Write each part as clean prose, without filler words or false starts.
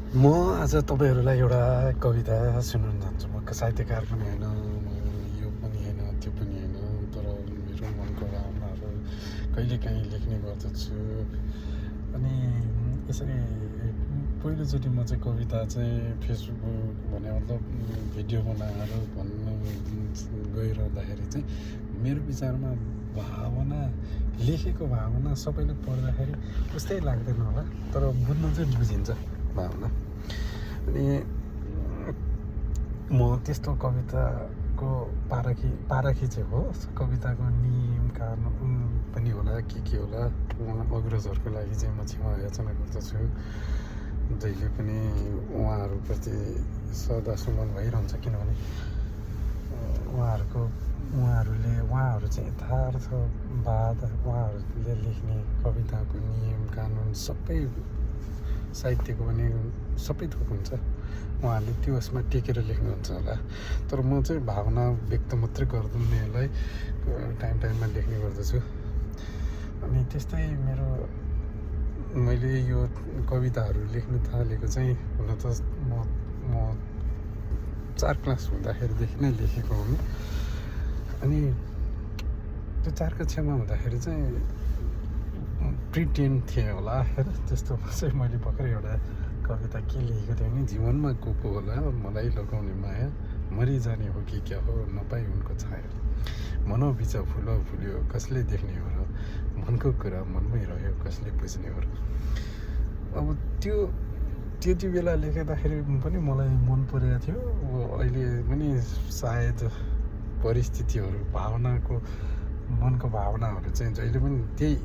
म आज तपाईँहरूलाई एउटा कविता सुनाउन चाहन्छु। म साहित्यकार पनि होइन, म यो पनि होइन, त्यो पनि होइन, तर मेरो मनको भावनाहरू कहिलेकाहीँ लेख्ने गर्दछु। अनि यसरी पहिलोचोटि म चाहिँ कविता चाहिँ फेसबुक भने मतलब भिडियो बनाएर भन्नु गइरहँदाखेरि चाहिँ मेरो विचारमा भावना, लेखेको भावना सबैले पढ्दाखेरि उस्तै लाग्दैन होला, तर बुझ्नु चाहिँ बुझिन्छ भावना। अनि म त्यस्तो कविताको पारखी चाहिँ हो। कविताको नियम कानुन पनि होला, के होला, अग्रजहरूको लागि चाहिँ म क्षमा याचना गर्दछु। जहिले पनि उहाँहरूप्रति सदा सुमन भइरहन्छ, किनभने उहाँहरू चाहिँ यथार्थवाद, उहाँहरूले लेख्ने कविताको नियम कानुन सबै साहित्यको पनि सबै थोक हुन्छ। उहाँहरूले त्यो उसमा टेकेर लेख्नुहुन्छ होला, तर म चाहिँ भावना व्यक्त मात्रै गर्दैनलाई टाइममा लेख्ने गर्दछु। अनि त्यस्तै मैले यो कविताहरू लेख्न थालेको चाहिँ हुन त म 4 क्लास हुँदाखेरिदेखि नै लेखेको हुँ। अनि त्यो 4 कक्षामा हुँदाखेरि चाहिँ प्रिटेन थिएँ होला हेर, त्यस्तोमा चाहिँ मैले भर्खरै एउटा कविता के लेखेको थिएँ भने, जीवनमा को होला मलाई लगाउने माया, मरिजाने हो कि क्या हो नपाई उनको छाया, मनोबिच फुल्यो कसले देख्ने हो र, मनको कुरा मनमै रह्यो कसले बुझ्ने हो र। अब त्यति बेला लेख्दाखेरि पनि मलाई मन परेको थियो। अहिले पनि सायद परिस्थितिहरू, मनको भावनाहरू चाहिँ जहिले पनि त्यही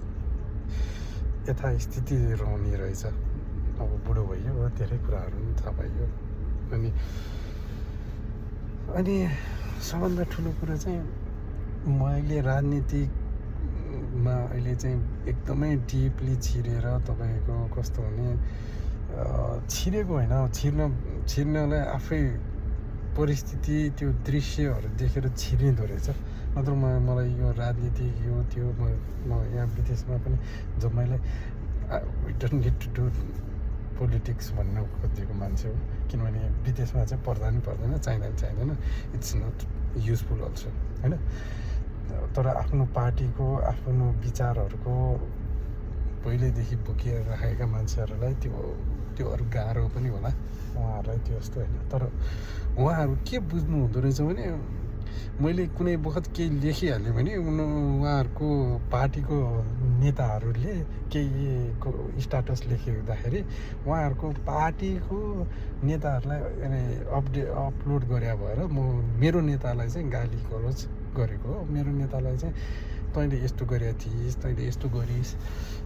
यथास्थिति रहने रहेछ। अब बुढो भइयो, धेरै कुराहरू पनि थाहा पाइयो। अनि सबभन्दा ठुलो कुरो चाहिँ मैले राजनीतिमा अहिले चाहिँ एकदमै डिपली छिरेर, तपाईँको कस्तो भने छिरेको होइन, छिर्नलाई आफै परिस्थिति, त्यो दृश्यहरू देखेर छिरिँदो रहेछ। नत्र मलाई यो राजनीति यो त्यो म यहाँ विदेशमा पनि जब मैले we don't need to do politics भन्न खोजेको मान्छे हो, किनभने विदेशमा चाहिँ पर्दैन, चाहिँदैन, इट्स नट युजफुल अल्सो होइन। तर आफ्नो पार्टीको, आफ्नो विचारहरूको पहिल्यैदेखि बोकिएर राखेका मान्छेहरूलाई त्यो अरू गाह्रो पनि होला उहाँहरूलाई, त्यो जस्तो होइन। तर उहाँहरू के बुझ्नु हुँदो रहेछ भने, मैले कुनै बखत केही लेखिहालेँ भने उहाँहरूको पार्टीको नेताहरूले केहीको स्ट्याटस लेखिँदाखेरि उहाँहरूको पार्टीको नेताहरूलाई अपलोड गरे भएर मेरो नेतालाई चाहिँ गाली गलोच गरेको हो। मेरो नेतालाई चाहिँ तैँले यस्तो गरेका थिइस्, तैँले यस्तो गरिस्,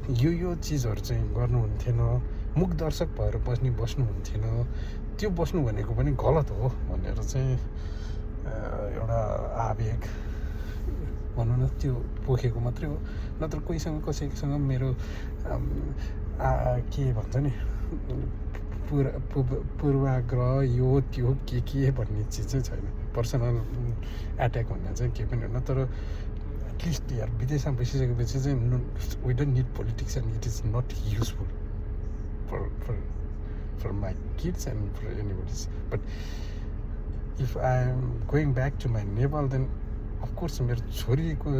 यो चिजहरू चाहिँ गर्नुहुन्थेन, मुख दर्शक भएर बस्नुहुन्थेन, त्यो बस्नु भनेको पनि गलत हो भनेर चाहिँ एउटा आवेग भनौँ न, त्यो पोखेको मात्रै हो। नत्र कसैसँग मेरो के भन्छ नि, पूर्वाग्रह यो त्यो के भन्ने चिज चाहिँ छैन। पर्सनल एट्याक भन्ने चाहिँ केही पनि होइन। तर एटलिस्ट यार विदेशमा बसिसकेपछि चाहिँ we don't need politics and it is not useful for my kids and for anybody's. But if I am going back to my Nepal, then of course मेरो छोरीको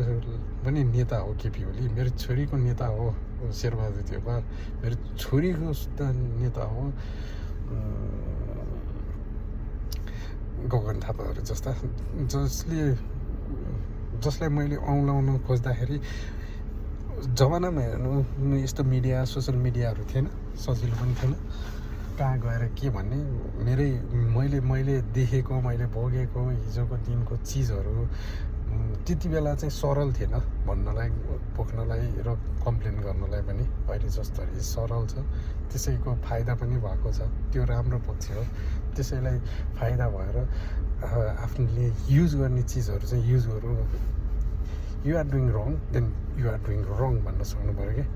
पनि नेता हो केपी ओली, मेरो छोरीको नेता हो शेरबहादुर देउवा, मेरो छोरीको नेता हो गगन थापाहरू जस्ता, जसलाई मैले औँलाउन खोज्दाखेरि जमानामा हेर्नु यस्तो मिडिया, सोसियल मिडियाहरू थिएन, सजिलो पनि थिएन। कहाँ गएर के भन्ने, मैले देखेको, मैले भोगेको हिजोको दिनको चिजहरू त्यति बेला चाहिँ सरल थिएन भन्नलाई, पोख्नलाई र कम्प्लेन गर्नलाई पनि। अहिले जस्तै सरल छ, त्यसैको फाइदा पनि भएको छ, त्यो राम्रो पक्ष हो। त्यसैलाई फाइदा भएर आफूले युज गर्ने चिजहरू चाहिँ युज गरौँ। You are doing wrong, then you are doing wrong भन्न सक्नु पऱ्यो क्या।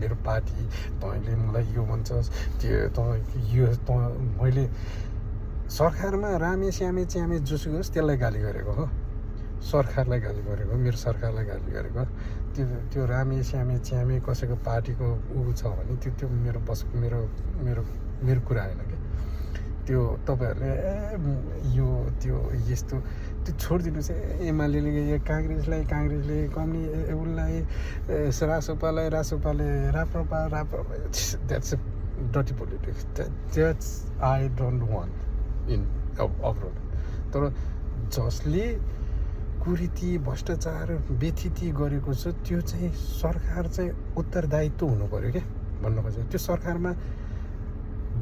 मेरो पार्टी, तैँले मलाई यो भन्छस्, मैले सरकारमा रामे श्यामे च्यामे जोसुकै होस् त्यसलाई गाली गरेको हो, सरकारलाई गाली गरेको, मेरो सरकारलाई गाली गरेको। त्यो रामे श्यामे च्यामे कसैको पार्टीको छ भने त्यो मेरो मेरो कुरा होइन क्या त्यो तपाईँहरूले यो त्यो यस्तो त्यो छोडिदिनुहोस् एमाले काङ्ग्रेसले उसलाई रासोपाले राप्रपा द्याट्स अ डटी politics that's I don't want in abroad तर जसले कुरीति भ्रष्टाचार व्यथिति गरेको छ त्यो चाहिँ सरकार चाहिँ उत्तरदायित्व हुनु पऱ्यो क्या भन्नु खोजेको त्यो सरकारमा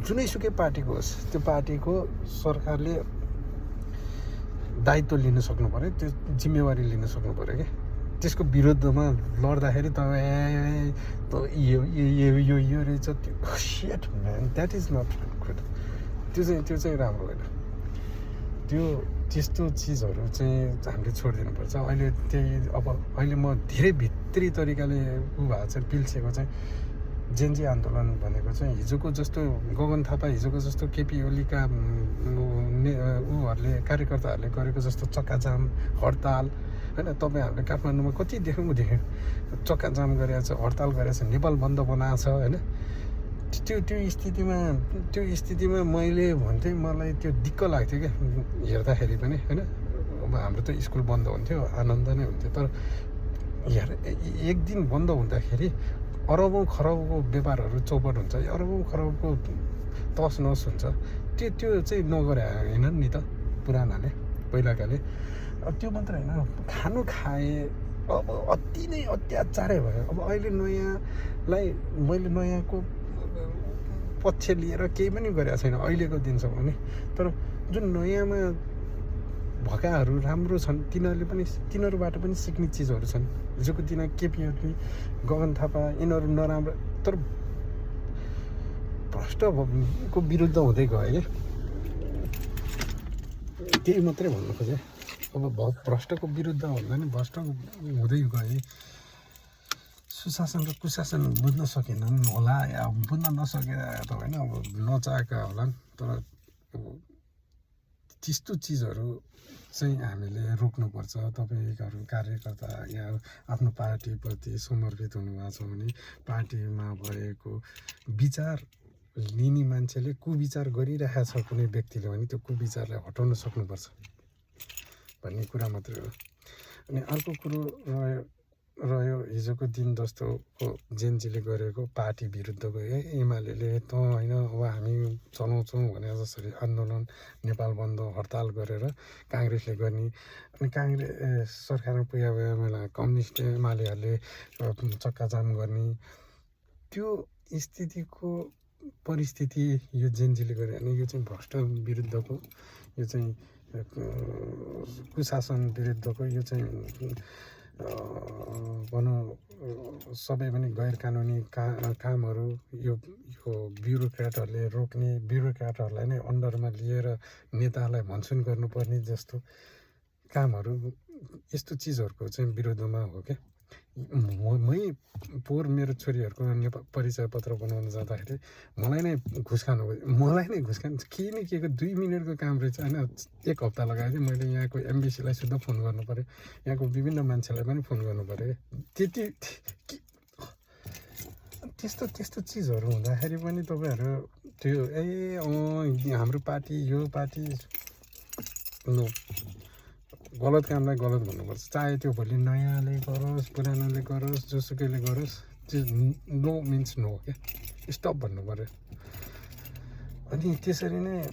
जुनैसुकै पार्टीको होस् त्यो पार्टीको सरकारले दायित्व लिन सक्नु पऱ्यो त्यो जिम्मेवारी लिन सक्नु पऱ्यो क्या त्यसको विरुद्धमा लड्दाखेरि यो रहेछ त्यो shit man that is not good त्यो चाहिँ राम्रो होइन त्यो त्यस्तो चिजहरू चाहिँ हामीले छोडिदिनुपर्छ अहिले अहिले म धेरै भित्री तरिकाले भएको छ पिल्सेको चाहिँ जेन्जी आन्दोलन भनेको चाहिँ हिजोको जस्तो गगन थापा हिजोको जस्तो केपी ओलीका उहरूले कार्यकर्ताहरूले गरेको जस्तो चक्काजाम हडताल होइन तपाईँहरूले काठमाडौँमा कति देख्नु चक्काजाम गरेको छ हडताल गरेको छ नेपाल बन्द बनाएको छ होइन त्यो स्थितिमा मैले भन्थेँ मलाई त्यो दिक्क लाग्थ्यो क्या हेर्दाखेरि पनि होइन अब हाम्रो त स्कुल बन्द हुन्थ्यो आनन्द नै हुन्थ्यो तर एक दिन बन्द हुँदाखेरि अरबौँ खरबको व्यापारहरू चौपट हुन्छ अरबौँ खरबको तस नस हुन्छ त्यो चाहिँ नगरे होइन नि त पुरानाले पहिलाकाले त्यो मात्र होइन खानु खाए अब अति नै अत्याचारै भयो अब अहिले नयाँलाई मैले नयाँको पक्ष लिएर केही पनि गरेको छैन अहिलेको दिनसम्म नि तर जुन नयाँमा भएकाहरू राम्रो छन् तिनीहरूबाट पनि सिक्ने चिजहरू छन् हिजोको दिन केपी ओली गगन थापा यिनीहरू नराम्रो तर भ्रष्टको विरुद्ध हुँदै गयो क्या त्यही मात्रै भन्नु खोजेँ अब भ्रष्टको विरुद्ध भन्दा नि भ्रष्ट हुँदै गए सुशासन र कुशासन बुझ्न सकेनन् होला या बुझ्न नसकेर त होइन अब नचाहेका होलान् तर त्यस्तो चिजहरू चाहिँ हामीले रोक्नुपर्छ तपाईँहरू कार्यकर्ता या आफ्नो पार्टीप्रति समर्पित हुनुभएको छ भने पार्टीमा भएको विचार लिने मान्छेले कुविचार गरिरहेको छ कुनै व्यक्तिले भने त्यो कुविचारलाई हटाउन सक्नुपर्छ भन्ने कुरा मात्रै हो अनि अर्को कुरो रह्यो हिजोको दिन जस्तोको जेन्जीले गरेको पार्टी विरुद्धको एमाले त होइन अब हामी चलाउँछौँ भने जसरी आन्दोलन नेपाल बन्द हडताल गरेर काङ्ग्रेसले गर्ने अनि काङ्ग्रेस सरकारमा पुगेको बेला कम्युनिस्ट एमालेहरूले चक्काजाम गर्ने त्यो स्थितिको परिस्थिति यो जेन्जीले गरे अनि यो चाहिँ भ्रष्ट विरुद्धको यो चाहिँ कुशासन विरुद्धको यो चाहिँ भनौँ सबै पनि गैर कानुनी कामहरू यो ब्युरोक्रेटहरूले रोक्ने ब्युरोक्रेटहरूलाई नै अन्डरमा लिएर नेतालाई भन्छुन गर्नुपर्ने जस्तो कामहरू यस्तो चिजहरूको चाहिँ विरोधमा हो क्या मै पोहोर मेरो छोरीहरूको परिचय पत्र बनाउन जाँदाखेरि मलाई नै घुस खानु के न के को 2 मिनटको काम रहेछ होइन 1 हप्ता लगाएर चाहिँ मैले यहाँको एमबिसीलाई सुद्धा फोन गर्नु पऱ्यो यहाँको विभिन्न मान्छेलाई पनि फोन गर्नु पऱ्यो त्यस्तो चिजहरू हुँदाखेरि पनि तपाईँहरू त्यो हाम्रो पार्टी यो पार्टी गलत कामलाई गलत भन्नुपर्छ चाहे त्यो भोलि नयाँले गरोस् पुरानोले गरोस् जोसुकैले गरोस् त्यो नो मिन्स नो क्या स्टप भन्नु पऱ्यो अनि त्यसरी नै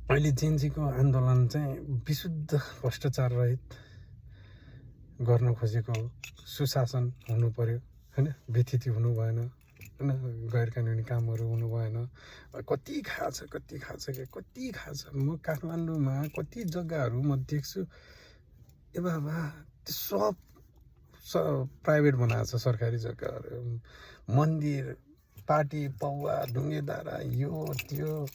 अहिले जेन्जीको आन्दोलन चाहिँ विशुद्ध भ्रष्टाचार रहित गर्न खोजेको सुशासन हुनु पऱ्यो होइन व्यथिति हुनु भएन होइन गैर कानुनी कामहरू हुनु भएन कति खाछ म काठमाडौँमा कति जग्गाहरू म देख्छु ए बाबा त्यो सब प्राइभेट बनाएको छ सरकारी जग्गाहरू मन्दिर पार्टी पौवा ढुङ्गेदारा यो त्यो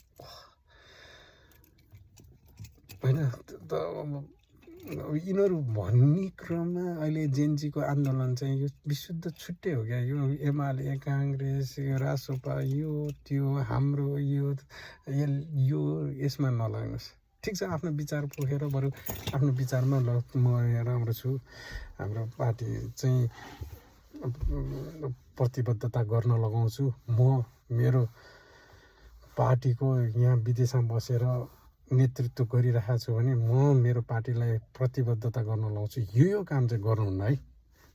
होइन यिनीहरू भन्ने क्रममा अहिले जेन्जीको आन्दोलन चाहिँ यो विशुद्ध छुट्टै हो क्या यो एमाले काङ्ग्रेस यो रासोपा यो त्यो हाम्रो यो यसमा नलाग्नुहोस् ठिक छ आफ्नो विचार पोखेर बरु आफ्नो विचारमा ल म राम्रो छु हाम्रो पार्टी चाहिँ प्रतिबद्धता गर्न लगाउँछु म मेरो पार्टीको यहाँ विदेशमा बसेर नेतृत्व गरिरहेको छु भने म मेरो पार्टीलाई प्रतिबद्धता गर्न लाउँछु यो काम चाहिँ गर्नुहुन्न है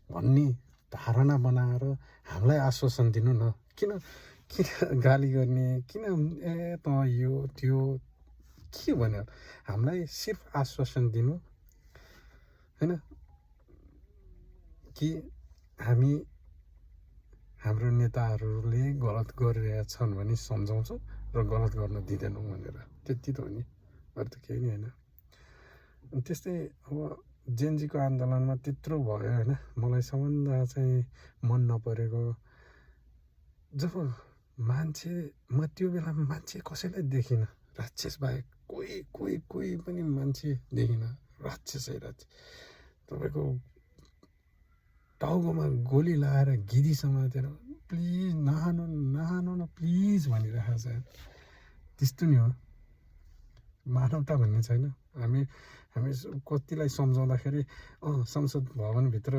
भन्ने धारणा बनाएर हामीलाई आश्वासन दिनु न। किन गाली गर्ने, किन त यो त्यो के भन्यो, हामीलाई सिर्फ आश्वासन दिनु होइन कि हाम्रो नेताहरूले गलत गरिरहेछन् भने सम्झाउँछौँ र गलत गर्न दिँदैनौँ भनेर, त्यति त हो नि, अरू त केही नै होइन। त्यस्तै अब जेनजीको आन्दोलनमा त्यत्रो भयो होइन। मलाई सबभन्दा चाहिँ मन नपरेको जब मान्छे, म त्यो बेलामा मान्छे कसैलाई देखिनँ राक्षस बाहेक, कोही पनि मान्छे देखिनँ, राक्षसै राक्षस। तपाईँको टाउकोमा गोली लगाएर गिरी समातेर प्लिज नहानु न प्लिज भनिरहेको छ। त्यस्तो नि हो, मानवता भन्ने छैन। हामी कतिलाई सम्झाउँदाखेरि संसद भवनभित्र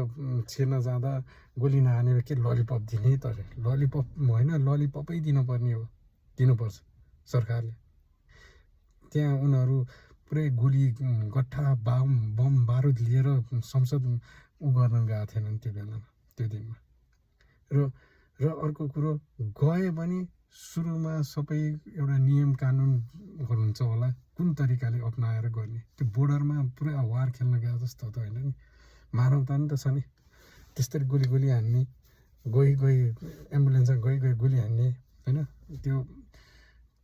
छिर्न जाँदा गोली नहाने के ललिपप दिने, तर ललिपप होइन, ललिपपै दिनुपर्छ सरकारले। त्यहाँ उनीहरू पुरै गोली गट्ठा बम बारुद लिएर संसद गर्न गएको थिएनन् त्यो बेलामा, त्यो दिनमा। र अर्को कुरो, गए पनि सुरुमा सबै एउटा नियम कानुनहरू हुन्छ होला, कुन तरिकाले अप्नाएर गर्ने। त्यो बोर्डरमा पुरै वार खेल्न गएको जस्तो त होइन नि, मानवता नि त छ नि। त्यस्तरी गोली हान्ने, गई एम्बुलेन्समा गई गोली हान्ने होइन, त्यो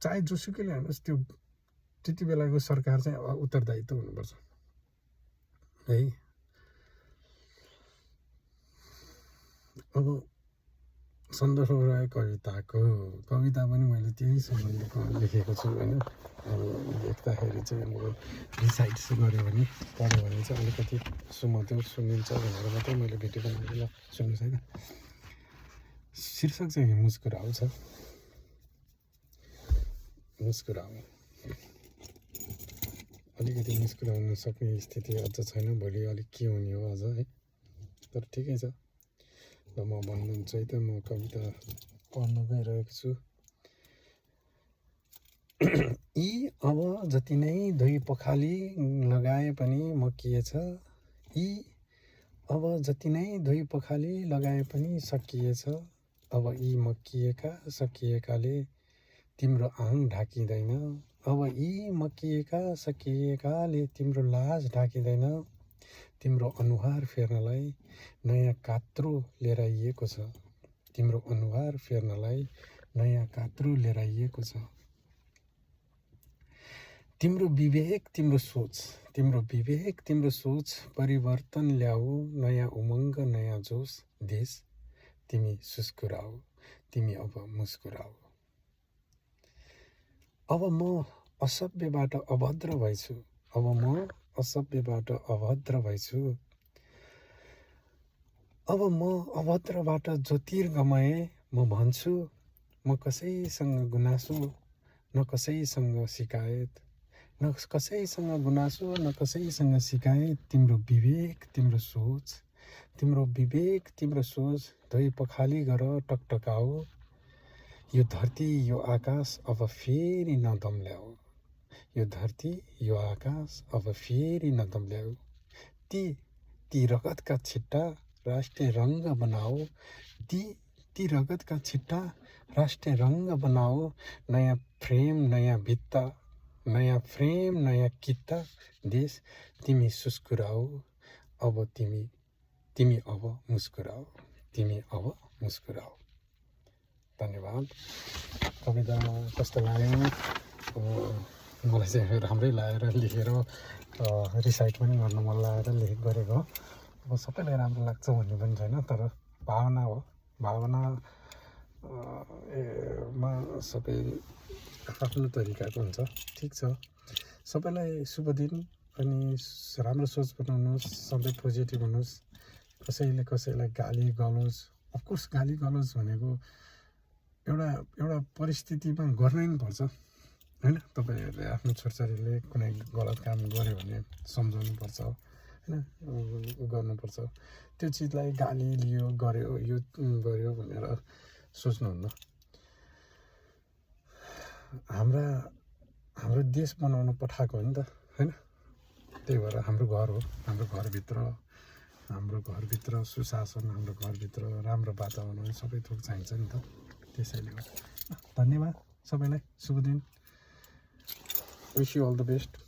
चाहे जोसुकैले हान्नुहोस्, त्यो त्यति बेलाको सरकार चाहिँ उत्तरदायित्व हुनुपर्छ है। अब सन्दर्भ रह्यो कविता पनि मैले त्यही सम्बन्धको लेखेको छु होइन। अब लेख्दाखेरि चाहिँ म रिसाइट गऱ्यो भने पढ्यो भने चाहिँ अलिकति सुमधुर सुनिन्छ भनेर मात्रै मैले भिडियो बनाएर सुन्नु छैन। शीर्षक चाहिँ मुस्कुराउ छ। मुस्कुराउ, अलिकति मुस्कुराउन सक्ने स्थिति अझ छैन, भोलि अलिक के हुने हो अझ है, तर ठिकै छ। र म भन्नुहुन्छ है त, म कविता पढ्न गइरहेको छु। यी अब जति नै धोइ पखाली लगाए पनि मकिएछ, यी अब जति नै धोइ पखाली लगाए पनि सकिएछ, अब यी मकिएका सकिएकाले तिम्रो आङ ढाकिँदैन, अब यी मकिएका सकिएकाले तिम्रो लाज ढाकिँदैन, तिम्रो अनुहार फेर्नलाई नयाँ कात्रो लिएर आइएको छ, तिम्रो अनुहार फेर्नलाई नयाँ कात्रो लिएर आइएको छ। तिम्रो विवेक तिम्रो सोच परिवर्तन ल्याऊ, नयाँ उमङ्ग नयाँ जोस देश, तिमी सुस्कुराऊ, तिमी अब मुस्कुराऊ। अब म असभ्यबाट अभद्र भएछु, अब म असभ्यबाट अभद्र भएछु, अब म अभद्रबाट ज्योतिर गमाएँ, म भन्छु म कसैसँग गुनासो न कसैसँग सिकायत, न कसैसँग गुनासो न कसैसँग सिकायत, तिम्रो विवेक तिम्रो सोच धोइ पखाली गर टकटकाऊ, यो धरती यो आकाश अब फेरि नदम्ल्याऊ, यो धरती यो आकाश अब फेरि नदम्ल्याऊ, ती रगतका छिट्टा राष्ट्रिय रङ्ग बनाऊ, ती रगतका छिट्टा राष्ट्रिय रङ्ग बनाऊ, नयाँ फ्रेम नयाँ भित्ता, नयाँ फ्रेम नयाँ कित्ता, देश तिमी सुस्कुराऊ, अब तिमी अब मुस्कुराऊ, तिमी अब मुस्कुराऊ। धन्यवाद। कविता कस्तो लाग्यो? मलाई चाहिँ राम्रै लागेर लेखेर रिसाइट पनि गर्न मन लागेर गरेको। अब सबैलाई राम्रो लाग्छ भन्ने पनि छैन, तर भावना हो, भावनामा सबै आफ्नो तरिकाको हुन्छ। ठिक छ, सबैलाई शुभ दिन अनि राम्रो सोच बनाउनुहोस्, सधैँ पोजिटिभ हुनुहोस्। कसैले कसैलाई गाली गलोज, अफकोर्स गाली गलोज भनेको एउटा परिस्थितिमा गर्नै पनि पर्छ होइन। तपाईँहरूले आफ्नो छोरछोरीले कुनै गलत काम गर्यो भने सम्झाउनु पर्छ होइन, गर्नुपर्छ। त्यो चिजलाई गाली लियो गर्यो यो गर्यो भनेर सोच्नुहुन्न। हाम्रो देश बनाउन पठाएको हो नि त होइन। त्यही भएर हाम्रो घर हो, हाम्रो घरभित्र सुशासन, हाम्रो घरभित्र राम्रो वातावरण सबै थोक चाहिन्छ नि त। त्यसैले हो। धन्यवाद सबैलाई, शुभ दिन, wish you all the best.